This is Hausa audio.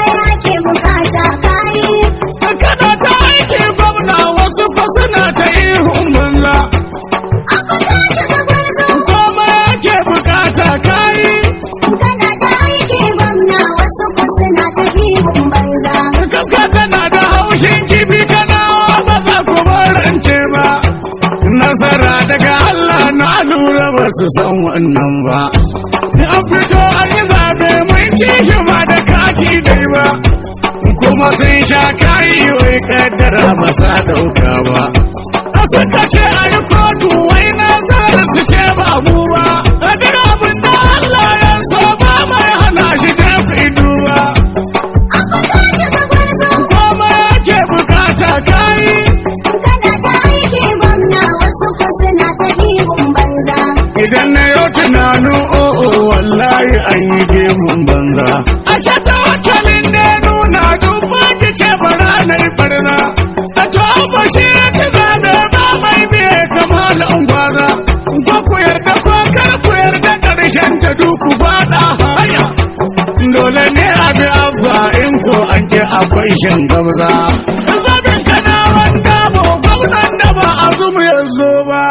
Komai ake bukata kayi. Kana ta aiki gwamna, wasu fa suna ta ihun banza. Abba, ka cika gwarzo. Komai ake bukata kayi. Kana ta aiki gwamna, wasu ko suna ta ihun banza. Kaska tana da haushin kifi, kana ba za ku barance ba. Nasara daga Allah, na lura ba su san wannan ba. An fito an yi zabe, mun ci shi ba da kati dai ba. Kuma sun sha kayi, wai kaddara ba sa dauka ba. A suka ce a yi kotu, wai nasarar su ce ba mu ba. A duk abin da Allah ya so, ba mai hana shi, tafi duba. Abba, ka cika gwarzo. Komai ake bukata kayi. Kana ta aiki gwamna, wasu ko suna ta ihun banza. Idan na yau tunanin o'o, wallahi an yi gemun banza. A shata wakalin ne nuna duk ki ce bara na yi barna. A to ba shi ya ci zabe ba, mai biye kamar ungwaza. Ko ku yarda ko kar ku yarda, karshen ta duku faɗa haya. Dole ne a bi Abba, in ko an ce akwai shan gabza. Zabin kana wanda ba gwamnan da ba a zumu yanzu ba.